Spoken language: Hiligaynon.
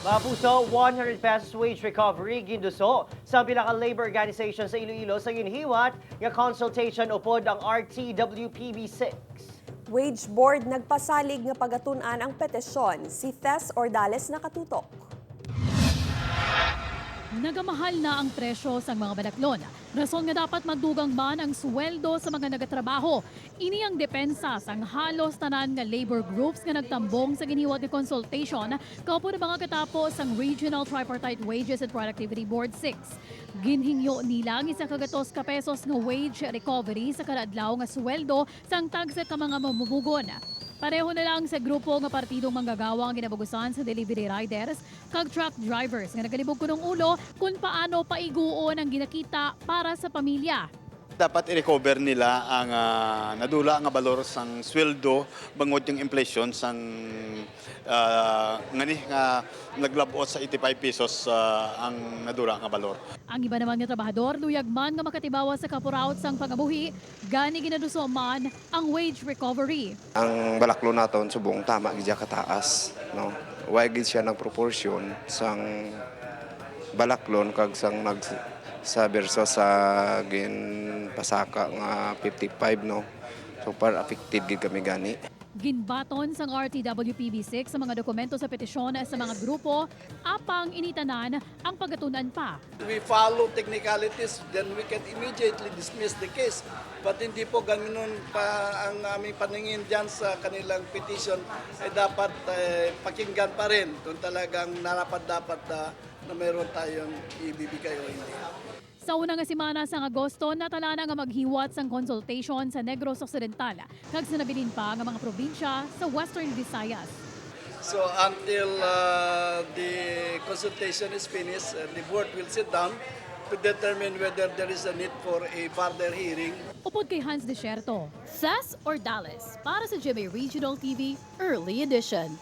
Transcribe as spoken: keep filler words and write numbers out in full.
Mga puso, one hundred pesos wage recovery ginduso sa pila ka labor organization sa Iloilo sa ginhiwat nga consultation upod ang R T W P B six. Wage Board nagpasalig nga pagatun-an ang petisyon. Si Thes Ordales nakatutok. Nagamahal na ang presyo sang mga balaklon, rason nga dapat magdugang man ang sweldo sa mga nagatrabaho. Ini ang depensa sang halos tanan nga labor groups nga nagtambong sa ginhiwat nga consultation kaupod ang mga katapo sang Regional Tripartite Wages and Productivity Board six. Ginhingyo nila ang isa ka gatos ka pesos nga wage recovery sa kada adlaw nga sweldo sang tagsa ka mga mamumugon. Pareho na lang sa grupo nga partidong manggagawa ang ginabagusan sa delivery riders kag truck drivers nga nagalibog kuno ang ulo kon paano paiguon ang ginakita para sa pamilya. Dapat i-recover nila ang ah, nadula nga balor sang sweldo bangod yung inflation sang ah, ngani nga naglabot sa eighty-five pesos ah, ang nadula nga balor. Ang iba naman nga trabahador luyag man nga makatibawa sa kapuraot sang pangabuhi, gani ginaduso man ang wage recovery. Ang balaklon naton subong tama gid siya kataas, no? Why gid siya nagproporsyon sang balaklon kag sang nag sa versus sa ginpasaka nga fifty-five, no? So far affected gid kami gani. Ginbaton sang R T W P B six sa mga dokumento sa petisyon sa mga grupo, apang ini tanan ang pagatun-an pa. We follow technicalities, then we can immediately dismiss the case. But hindi po ganun pa ang aming paningin dyan sa kanilang petition. Ay dapat eh, pakinggan pa rin kung talagang narapat-dapat na, na mayroon tayong ibibigay o hindi. Sa una nga semana sang Agosto, natalana nga maghiwat sang consultation sa Negros Occidental kag sa nabilin pa nga mga probinsya sa Western Visayas. So until uh, the consultation is finished, uh, the board will sit down to determine whether there is a need for a further hearing. Upod kay Hans Desierto, Thes Ordales para sa G M A Regional T V Early Edition.